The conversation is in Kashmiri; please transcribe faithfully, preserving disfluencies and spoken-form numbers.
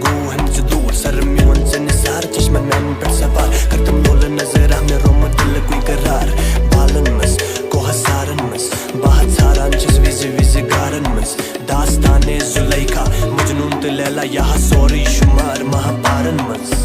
گوٚو ہم ژٕ دوٗر سر میون ژٕ نثار، چشمن میانٮ۪ن پٮ۪ٹھ سوار، کٔرتم لولہٕ نظر، آو مےٚ رومُت دِلُکُے قرار۔ بالن منٛز، کوہ سارن منٛز، بہٕ ہا ژھاران چھَس وِزِ وِزِ غارن منٛز۔ داستانِ زلیخا، مجنون تہٕ لیلا، یہِ ہا سورُے شُمار مہاپارن منٛز۔